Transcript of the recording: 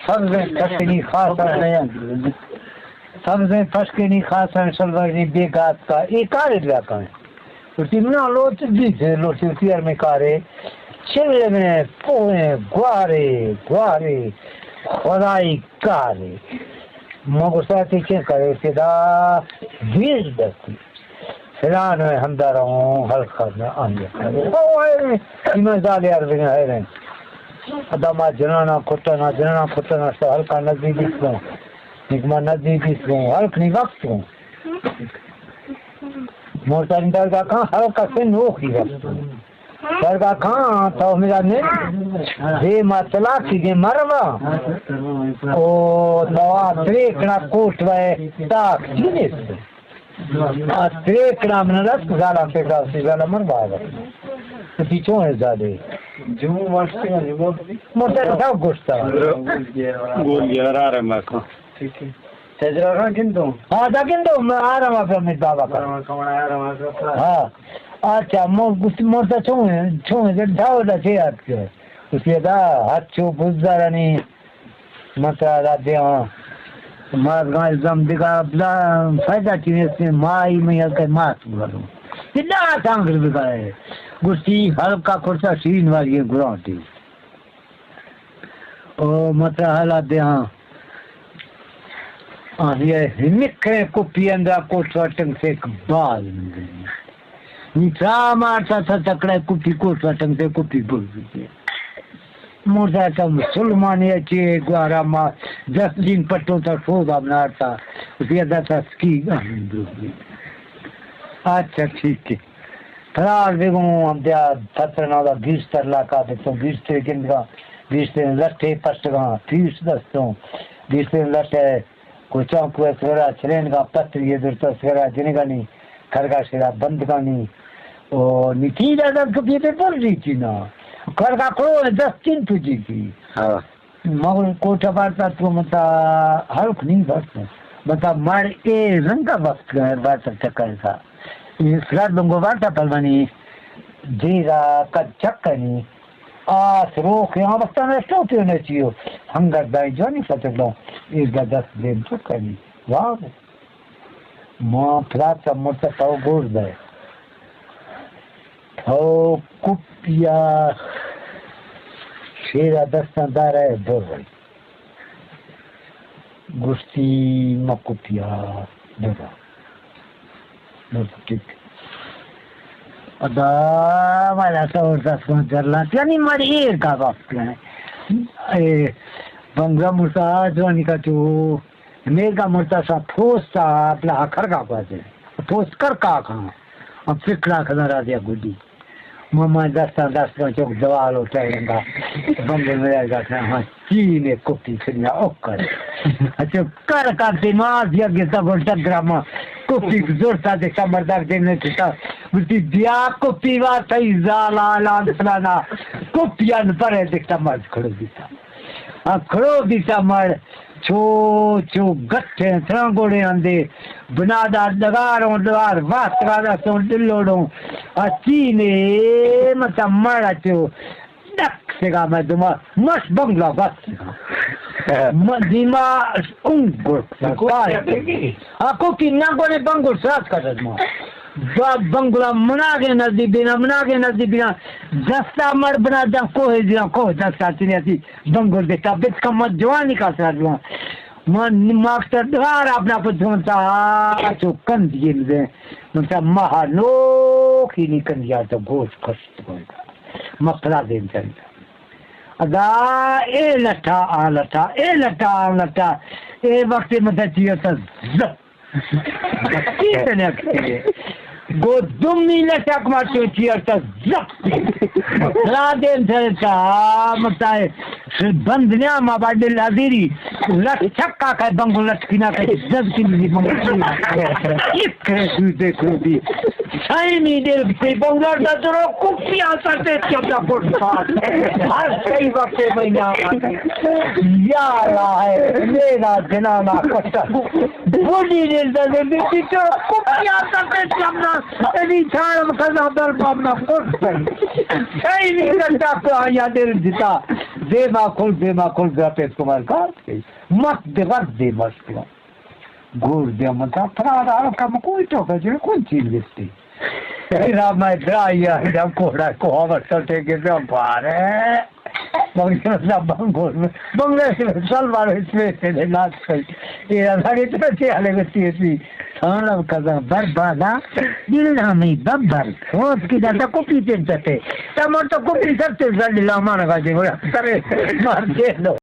سبزیں پشکنی خاص، سبزیں پشکنی خاص، شلوارنی بے گات کا، اے کارے بیا کن۔ گوشتی، منا لوٹ دی، لوٹی ہوتی ہر میں کارے، چلے میں پوئے، گوارے، گوارے، خدائی کارے۔ ما گوشتا، تی چے کرے؟ کہ دا ویز دستی۔ فلان ء ہمدا رواں، ہلک ء آنی ء کن۔ او اے، ایمن زال یار بگن حیران۔ ادا ما جنانا کٹنا، جنانا کٹنا، شتا ہلک ء نزدیک بیت گوں۔ نک ما نزدیک بیت گوں، ہلک نی وقت گوں۔ مرتانی درگاہ کان ہلک ء سے نوکی وقت گوں۔ درگاہ کان تو میرا نے، دے ما طلاق کی دے مروا۔ او دوا تریکنا کوٹ وے تاک چینے۔ آ تریکڑا من رس زالا پیدا سی زالا من باز۔ تو چون ہے زادے؟ جو واسطے ہے، وہ مرتا کتاب گوشتا۔ گول گیا را رہا میں کو۔ ٹھیک ہے۔ تجرا کا گندو؟ ہاں، دا گندو، میں آ رہا ہوں، میں بابا کا۔ ہاں۔ اچھا، مو-، گوشتی مرتا چون ہے؟ چون ہے؟ داو دا چے آت کے؟ اس کے دا، ہاتھ چو بزدارانی مترا را دیاں۔ ماس گاں الزام دگا بلا فائدہ چی نیست، مائی میں ہلکے ماس گلو۔ یہ دا تانگر بگا ہے۔ گوشتی ہلکا کرتا شیرین والی گرانٹی۔ او مترا حالا دیاں۔ آ، یہ ہنکے کپی اندرا کوٹ سوٹنگ سے ایک بال من گئی۔ نی ترا مارتا تھا تکڑا کپی کوٹ سوٹنگ سے کپی بول دیتے۔ مردا تا مسلمانی اچے گوارا ما دس دن پٹو تا سودا بنارتا، اسی ادا تا سکی۔ اچھا، ٹھیک ہے۔ ترار بگوں ہم دیا پتر نادا گیشتر لاکا دے تو گیشتر گندگا، گیشتر لٹے پشتگا، پیش دستوں، گیشتر لٹے کوچاں کوہ سگرا چرینگا، پتری درتا سگرا جنگانی، کرگا شرا بندگانی۔ او نکی دا دست کپی پہ پر جیتی نا۔ کرگا کرو دست چین پہ جیتی۔ ہاں۔ مغل کوٹا بارتا تو متا ہلک نہیں بس۔ متا مر اے رنگا وقت بارتا چکر سا۔ یہ سرا دنگو بارتا پلوانی۔ دیرا کد چکنی۔ آس روخ یہاں وقتا نشتو پیو نچیو۔ ہنگر دائی جوانی فتر لو۔ اے دا دست دیم چکنی۔ واہ۔ ما پلات ء مرت ء تو گوش دئے۔ تو کپی ء شیر ء دستاں دار ء برئے۔ گوشتی ما کپی ء برا۔ گوشتی ادا مالا تو دست ء جرلات، یعنی مر ایر کا وقت ہے۔ اے بنگلہ مرتا جوانی کا تو میگا مرتا سا پوستا اپلا کرگا گوازے۔ پوست کر کا کھاں۔ اب فکرا کھنا را دیا گڈی۔ مما دستاں دست کن چوک دوال و ٹائرنگا۔ بندے میرا گا کھنا ہاں چین کپی سنیا اوکر۔ اچھا کر کا دماغ یا گتا گل ڈگرا ما۔ کپی زور تا دکھتا مردار دینے کتا۔ بلتی بیا کپی وا تئی زالا لان فلانا۔ کپیان پرے دکھتا مرد کھڑو بیتا۔ آ کھڑو بیتا مر۔ چو، چو گٹیں ترانگوڑیں اندے، بنادا ڈگاروں ڈگار، واسکادا سوں ڈلوڑوں، آ چینے متا مڑا چو ڈک سگا میں دما مش بنگلہ بس سگا۔ م-، دیما اون گڑ۔ آ کوکی نہ گونے بنگل ساز کٹت ما۔ با بنگلہ مناگے نزدیک بینا، مناگے نزدیک بینا، دستا مڑ بنا داں کوہ دیاں، کوہ دستا چنیاتی۔ بنگل دیتا بت کم جوانی کا سر جوان۔ من ماکتر دار اپنا پتون تا چو کند گیل دے۔ من تا مہا نو کی نی کند یار تو گوش کشت گوشت۔ مپلا دین چند۔ ادا اے لٹا آ لٹا، اے لٹا آ لٹا۔ اے وقت مدتی تا زپ۔ چیز نکتے۔ گو دومی لٹک ما چو چیئر تا زپ۔ را دیم سر تا متائے بند نیا ما با دل حاضری۔ لٹ چکا کا بنگو لٹکینا کا دز کی دی بنگو۔ ایک کرے دوی دیکھ لو دی۔ سیمی دل سی بنگر دا درو کپی آسر تے چپتا کٹ پاس۔ ہر صحیح وقت میں نام آتا۔ یا اللہ ہے، میرا جنانا کتا۔ بولی دل دا دل سی تو کپی آسر تے چپتا۔ انی چارم کذا در باب نا کٹ پاس۔ سیمی دل دا کو آیا دل جتا۔ دیما کل، دیما کل گپت کمال کار۔ مت دے ورد دے مست۔ گور دے من تا پرا دا کم کوئی تو کا جو کون چیز گفتی۔ تیرا میں درایا دم کوڑا کو ہم سٹے کے دم پارے۔ مگر دا بنگول میں، بنگلہ سے سلوار اس میں سے دے ناچ کئی۔ یہ ساڑے تو سے آلے گتی اسی۔ سانم کزاں بربادا، دل نامی ببر۔ روز کی دا تا کپی تین چتے۔ تا مر تو کپی سرتے زل لامان کا جی، بڑا سرے مار دے دو۔